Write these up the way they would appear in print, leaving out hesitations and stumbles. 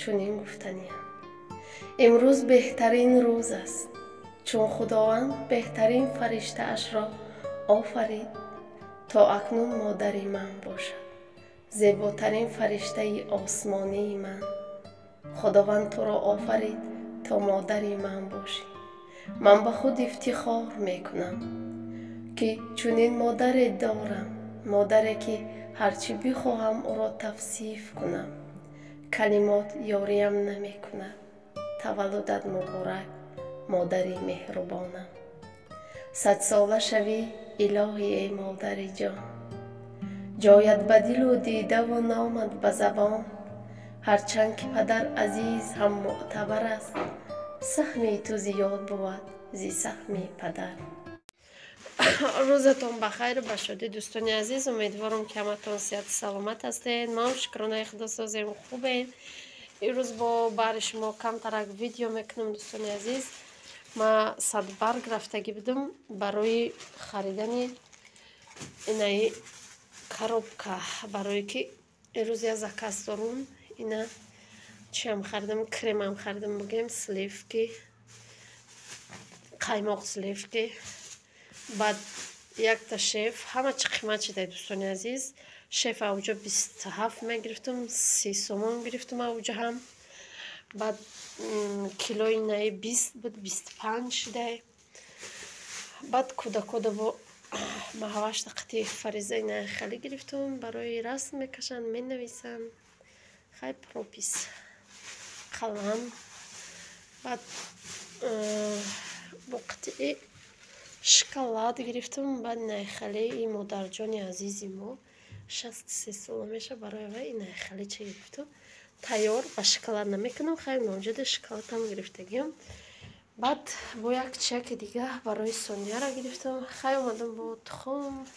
Чунин гуфтаниям: имрӯз беҳтарин рӯз аст, чун Худованд беҳтарин фариштаашро офарид, то акнун модари ман бошад, зеботарин фариштаи осмонии ман. Худованд туро офарид, то модари ман бошӣ. Ман ба худ ифтихор мекунам, ки чунин модаре дорам, модаре ки ҳарчи бихоҳам ӯро тавсиф кунам, калимот ёриям намекунад. Таваллудат муборак, модари меҳрубонам. Садсола шавӣ, илоҳӣ, эй модари ҷон. Ҷоят ба дилу дидаву номат ба забон. Ҳарчанд ки падар азиз ҳам мӯътабар аст, саҳми ту зиёд бувад зи саҳми падар. Рӯзатон ба хайру ба шодӣ, дӯстони азиз. Умедворам, ки ҳаматон сиҳату саломат ҳастед. Ман шукронаи Худо, созем, хубем. Имрӯз бо баҳри шумо камтарак видео мекунам, дӯстони азиз. Ма Садбарг рафтагӣ будам барои харидани инаи коробка, барое ки имрӯз я заказ дорум. Ина чиам харидам, кремам харидам, бигем, сливки, қаймоқ, сливки, баъд якта Шеф. Ҳама чи қимат шида, дӯстони азиз. Шеф авҷо 27 мегирифтам, 30 сомон гирифтам авҷо ҳам. Баъд килои наи 20 буд, 25 шида. Баъд кӯдакода бо маҳавашта қити фаризаи наи хеле гирифтам, барои расм мекашанд, менависанд. Хай, пропись, қалам, баъд бо қитъи шоколад гирифтам. Баъд найхале и модарҷони азизи мо 63 сола меша, барои вай найхале чи гирифтам, тайёр ба шоколад намекунам. Хай, мавҷуди шоколадам гирифтагиам. Баъд бо як чаки дига барои Сонияра гирифтам. Хай, омадам бо тухм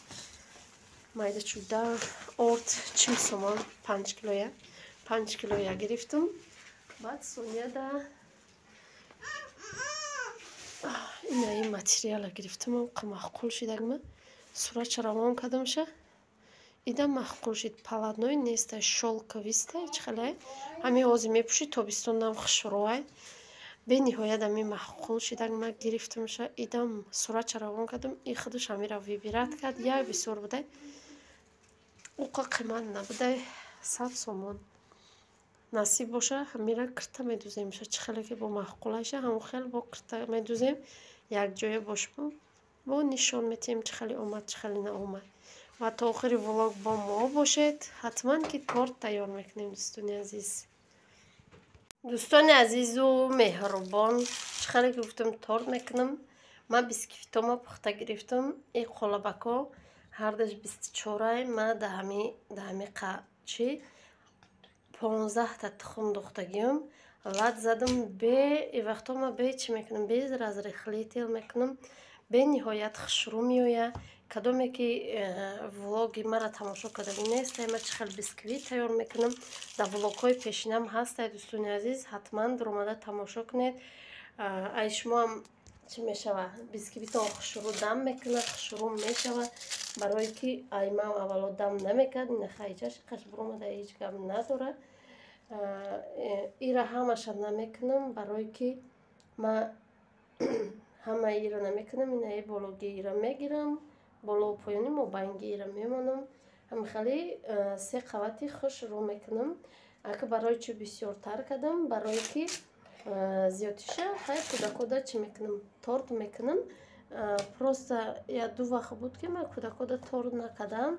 майда чуда, орд 40 сомон 5 килоя, 5 килоя гирифтам. Баъд Сонияда инаи материала гирифтам, маъқул шидагма, суратша равон кардамша, идам маъқул шид. Полотной нестай, шёлковистай, чӣ хеле ҳамин ҳозир мепӯшӣ, тобистонам хушрӯай. Бениҳоят ҳамин маъқул шидагма, гирифтамша, идам суратша равон кардам, и худаш ҳамира выбирать кард. Як бисёр будай, уқа қимат набудай, 100 сомон. Насиб боша, ҳамира кирта медуземша, чӣ хеле ки бо маъқулайша, ҳамон хел бо кирта медузем, якҷоя бошмо, бо нишон метиҳем, чӣ хеле омад, чӣ хеле наомад. Ва то охири влог бо мо бошед. Ҳатман ки торт тайёр мекунем, дӯстони азиз. Дӯстони азизу меҳрубон, чӣ хеле ки гуфтам, торт мекунам. Ман бисквитома пухта гирифтам. И қолабако ҳардаш 24-ай. Ма даҳами чӣ 15-та тухм духтагиам, лат задам. Бе и вақто ма бе чӣ мекунам, без разрыхлитель мекунам, бениҳоят хушрӯ меояд. Кадоме ки влоги мара тамошо кардагӣ нестай, ма чӣ хел бисквит тайёр мекунам, дар влогҳои пешинам ҳастай, дӯстони азиз, ҳатман дуромада тамошо кунед. Ай шумоам чӣ мешавад, бисквитон хушрӯ дам мекунад, хушрӯ мешавад, барое ки аймам аввало дам намекард. Ина хайчаш қаш буромада, ҳеҷ гап надорад. Ира ҳамаша намекунам, барое ки ма ҳамаи ира намекунам. Инаи бологи ира мегирам, болову поёни мобайнги ира мемонам, ҳамихеле се қавати хушрӯ мекунам. Ака барои чӣ бисёртар кардам? Барое ки зиёдтиша хай кӯдакода чӣ мекунам, торт мекунам. Просто я ду вақт буд, ки ман кӯдакода торт накардам,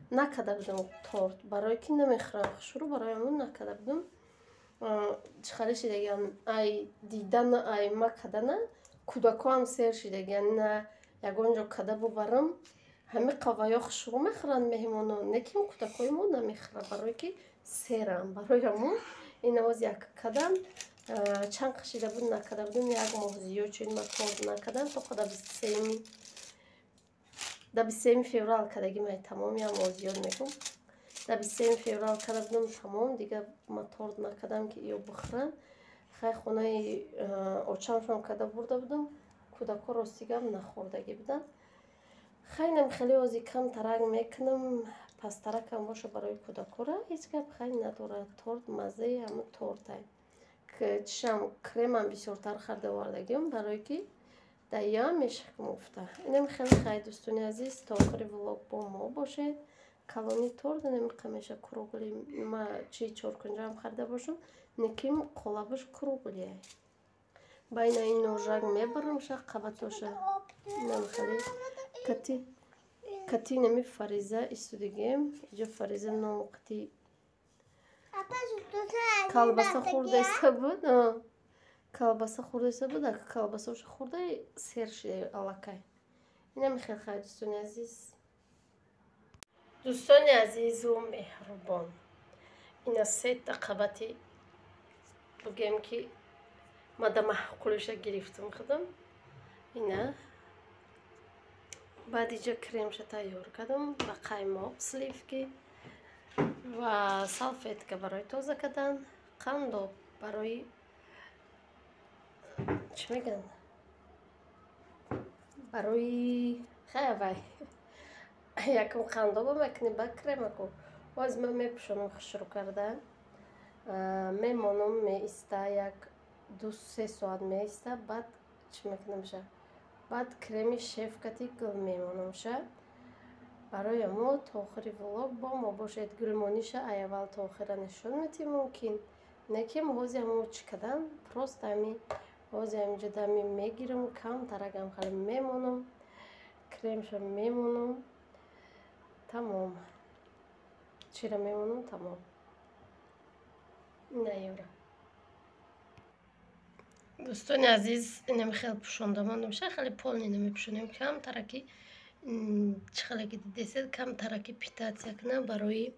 накарда будам торт, барое ки намехӯрам хушрӯ, барои ҳамон накарда будам. Чӣ хеле шидагиам, ай дидана, ай ма кардана кӯдакоам сер шидагиан. На ягон ҷо када бубарам, ҳами қаваё хушрӯ мехӯранд меҳмонон, не ки кӯдакои мо намехӯранд, барое ки серам. Барои ҳамон ин овоз як кадам чанд қашида буд, накарда будем, як моҳ зиёд шуд, ма торт накардам. То қада 23-ми, да 23-ми феврал кардагӣ май, тамом, як моҳ зиёд мекун. Да 23-ми феврал карда будам, тамом, дига ма торт накардам, ки ё бихӯранд. Хай, хонаи очамшон карда бурда будам, кӯдако ростигам нахӯрдагӣ буданд. Хайнам хеле ози кам тарак мекунам. Пасттаракам боша барои кӯдакора ҳеҷ гап хай надорад. Торт маззаи ҳамун тортай. Чишам кремам бисёртар харда овардагиам, барое ки даям мешакм гуфта. Инам хеле хай, дӯстони азиз, то охири влог бо мо бошед. Калони торт инам қамеша кругли, ма чи чоркунҷаам харда бошам, неким қолабаш круглия. Байна ин ножак мебарамша қабатоша. Инам хеле кати нами Фариза истудигем. Иҷо Фариза ном қати колбаса хӯрдаиста буд. Колбаса хӯрдаиста буд, колбасаоша хӯрда сер шуда аллакай. Инам хеле хай, дӯстони азиз. Дӯстони азизу меҳрубон, ина сета қабати бугем ки мада маъқулиша гирифтам худам. Ина баъд иҷо кремша тайёр кардам ба қаймоқ, сливки ва салфетка барои тоза кардан, қандоб барои чӣ мегӯянд, барои хай вай якум қандоба мекунем, баъд кремаку. Боз ман мепӯшонам хушрӯ карда, мемонам, меиста як 2-3 соат меиста, баъд чӣ мекунамша, баъд креми шефкати гул мемонамша. Барои мо то охири влог бо мо бошед. Гулмониша айаввал то охира нишон метиҳем мумкин. Неким ҳози ҳамо чӣ кадан, просто ами ҳози ҳаминҷо дами мегирам, камтарагам хеле мемонам, кремша мемонам, тамом. Чира мемонам, тамом. Ина ёра. Дӯстони азиз, инам хеле пӯшонда мондамша, хеле полный намепӯшонем, камтараки чӣ хеле ки дидесед, камтараки питатсия кунам барои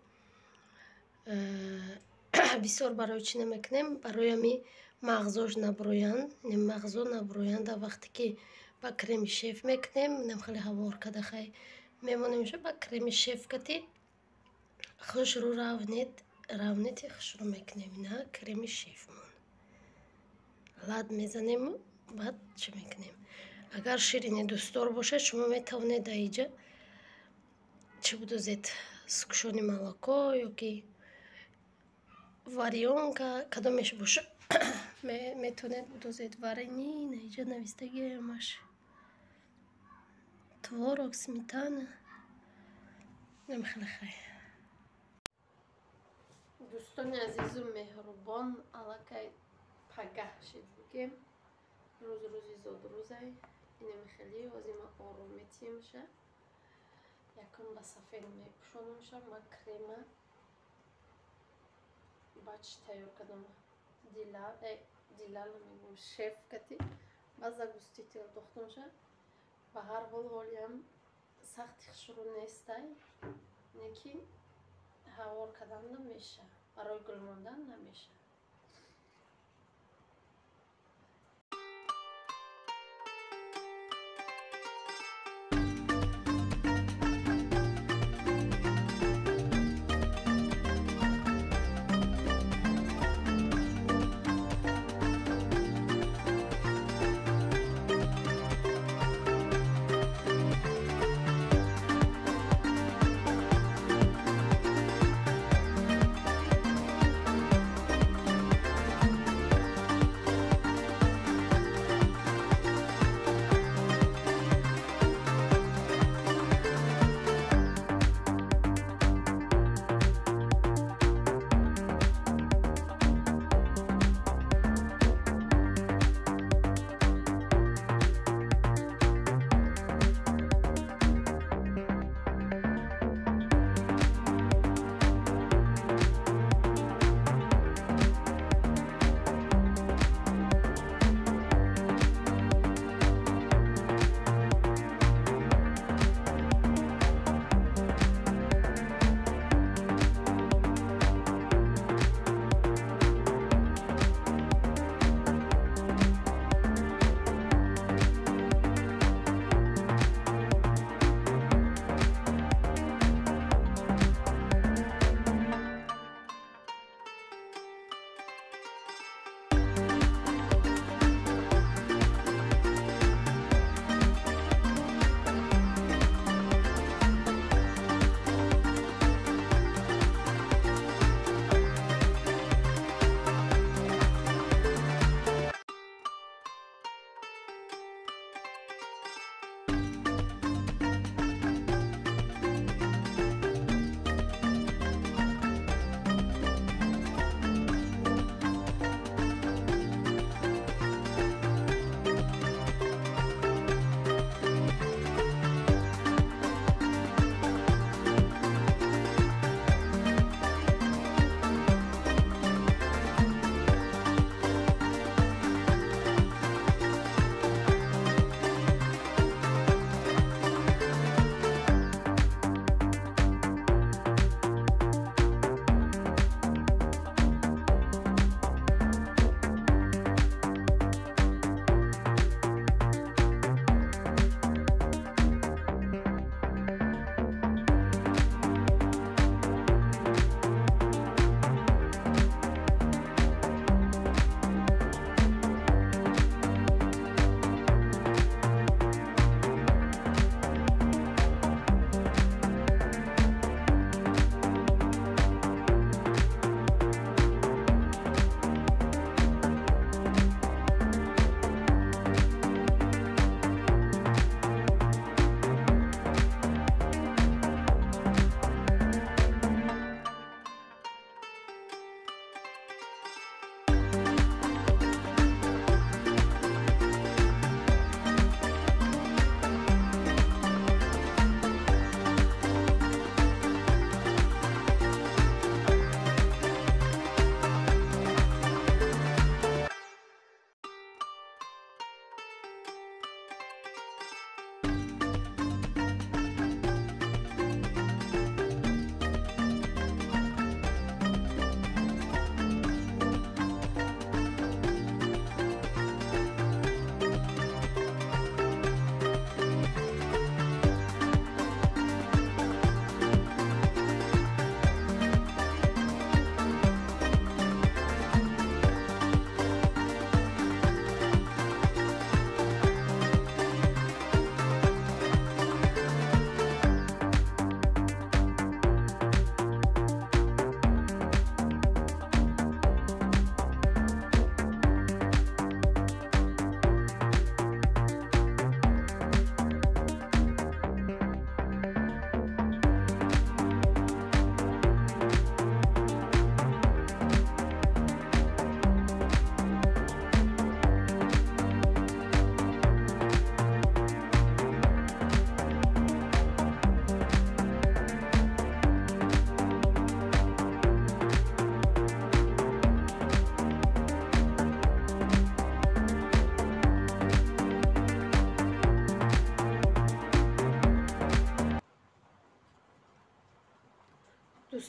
бисёр барои чӣ намекунем, барои ами мағзош набуроянд, мағзо набуроянд. Дар вақте ки ба креми шеф мекунем, инам хеле ҳавор карда хай мемонемша, ба креми шеф кати хушрӯ равнети хушрӯ мекунем. Ина креми шефмон лад мезанему, баъд чӣ мекунем. Агар ширини дӯстдор бошад, шумо метавонед дар иҷа чӣ будозед, сгущённое молоко ё ки варёнка, кадомеш боша метавонед будозед. Варени на иҷа навистагиамаш, творог, сметана, инам хеле хай. Дӯстони азизу меҳрубон, аллакай пагаҳ шид бугем, рӯз рӯзи зодрӯзай. Инам хеле ҳози ма ором метиҳемша, якум ба сафед мепӯшонамша. Ма крема баъд чӣ тайёр кардам, дилала мегӯм, шеф кати ба загуститель дохтамша. Ба ҳар ҳол ҳолиам сахти хушрӯ нестай, лекин ҳавор кардан намеша, барои гул мондан намеша.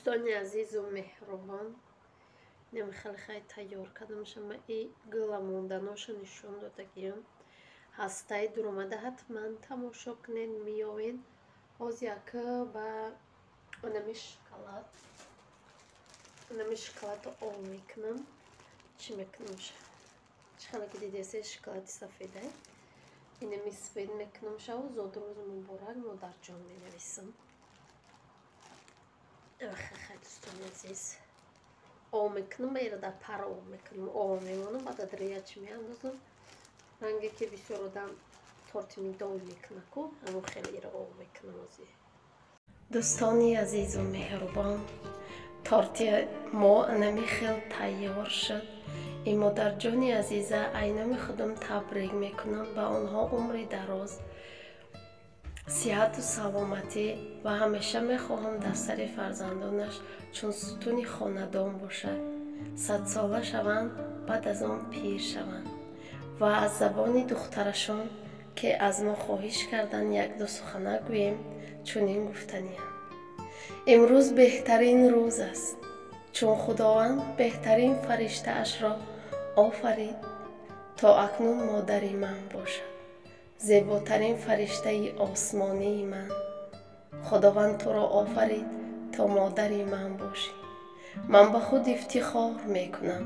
Дӯстони азизу меҳрубон, инами хеле хай тайёр кардамша. Ма и гула монданоша нишон додагиам. Ҳастаи дуромада ҳатман тамошо кунед, меёвед. Ҳоз яка ба инами шоколад, инами шоколадро об мекунам. Чӣ мекунамша? Чӣ хеле ки дидесе, шоколади сафеда. Инами сафед мекунамшаву «Зодрӯз муборак, модарҷон» менависам. Хай, дӯстони азиз, об мекунам, ба ира дар пара об мекунам, об мемонам, баъд адрия чӣ меандозам. Ранге ки бисёр одам торти медовый мекунад ку, ҳамон хеле ира об мекунам озӣ. Дӯстони азизу меҳрубон, торти мо анами хел тайёр шуд. И модарҷони азиза айноми худам табрик мекунам, ба онҳо умри дароз, сиҳату саломатӣ ва ҳамеша мехоҳам дар сари фарзандонаш чун сутуни хонадон бошад. 100сола шаванд, баъд аз он пир шаванд. Ва аз забони духтарашон, ки аз мо хоҳиш карданд якду сухана гӯем, чунин гуфтаниям: имрӯз беҳтарин рӯз аст, чун Худованд беҳтарин фариштаашро офарид, то акнун модари ман бошад, зеботарин фариштаи осмонии ман. Худованд туро офарид, то модари ман бошӣ. Ман ба худ ифтихор мекунам,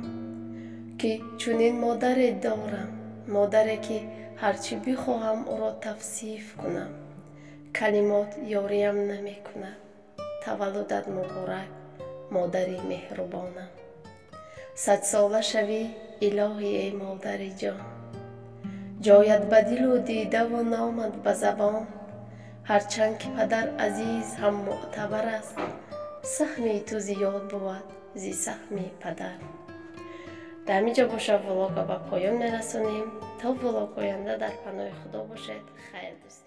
ки чунин модаре дорам, модаре ки ҳарчӣ бихоҳам ӯро тавсиф кунам, калимот ёриям намекунад. Таваллудат муборак, модари меҳрубонам. 100сола шавӣ, илоҳӣ, эй модари ҷон. Ҷоят ба дилу дидаву номат ба забон. Ҳарчанд ки падар азиз ҳам мӯътабар аст, саҳми ту зиёд бувад зи саҳми падар. Дар ҳамин ҷо боша, влога ба поён мерасонем. То влог оянда дар паноҳи Худо бошед. Хайр, дӯст.